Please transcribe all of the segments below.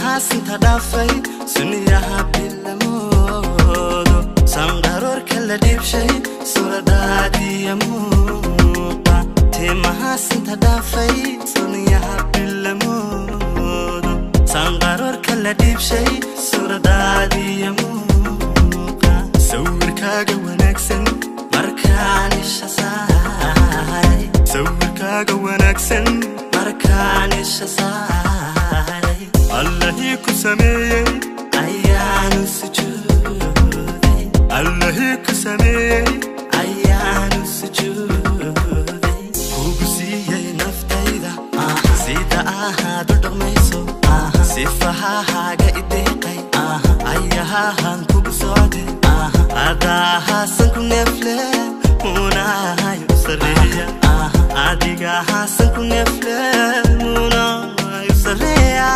Timahaasinta dhaafay, sunniyaha bilamoodo, sanqaroorka la dhiibshay, suuradaadiya muuqa. Timahaasinta dhaafay, sunniyaha bilamoodo, sanqaroorka la dhiibshay, suuradaadiya muuqa. Sawirkaaga wanaagsan markaan isha saaray, sawirkaaga wanaagsan markaan isha saaray, Allahii ku sameeyey ayaanu sujuuday, Allahii ku sameeyey ayaanu sujuuday. Kugu siiyey naftayda, sida ahaad u dhaqmayso, sifahahaaga ideeqay, ayahahan kugu socde, adahaasan ku neefle, munahayo sareeya, adigahaasan ku neefle, munahayo sareeya.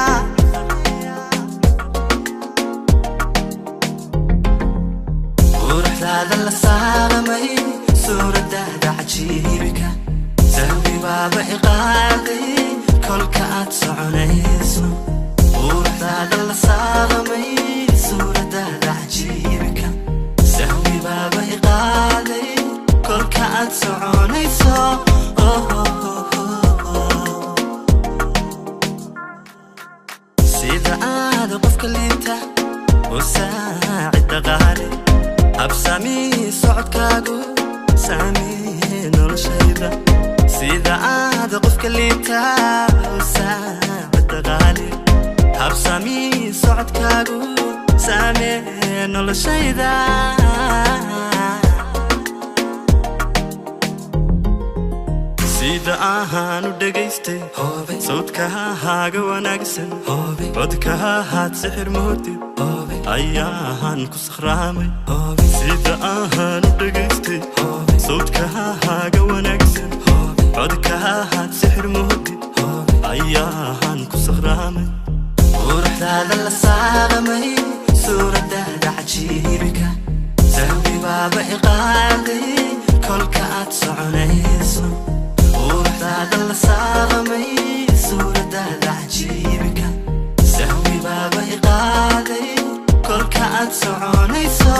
Quruxdaada la saalamay, suuradaada cajiibka, sahwi baaba iqaaday kolka aad soconayso. Quruxdaada la saalamay, suuradaada cajiibka, sahwi baaba iqaaday kolka aad soconayso. Sida aad qofka liita u saacid dhaqaale, habsamii socodkaagu saamee noloshayda. Sida aad qofka liita u saacid dhaqaale, habsamii socodkaagu saamee noloshayda. Sida ahaan u dhegaystay sawdkahaaga wanaagsan, codkahahaad sixir moodid, ayaahan ku sakhraamay. Sida ahaan u dhegaystay sawdkahaaga wanaagsan, codkahahaad sixir moodid, ayaahan ku sakhraamay. Quruxdaada la saalamay, suuradaada cajiibka, sahwi baaba iqaaday kolka aad soconayso. Quruxdaada la saalamay, suuradaada cajiibka, sahwi baaba iqaaday kolka aad soconayso.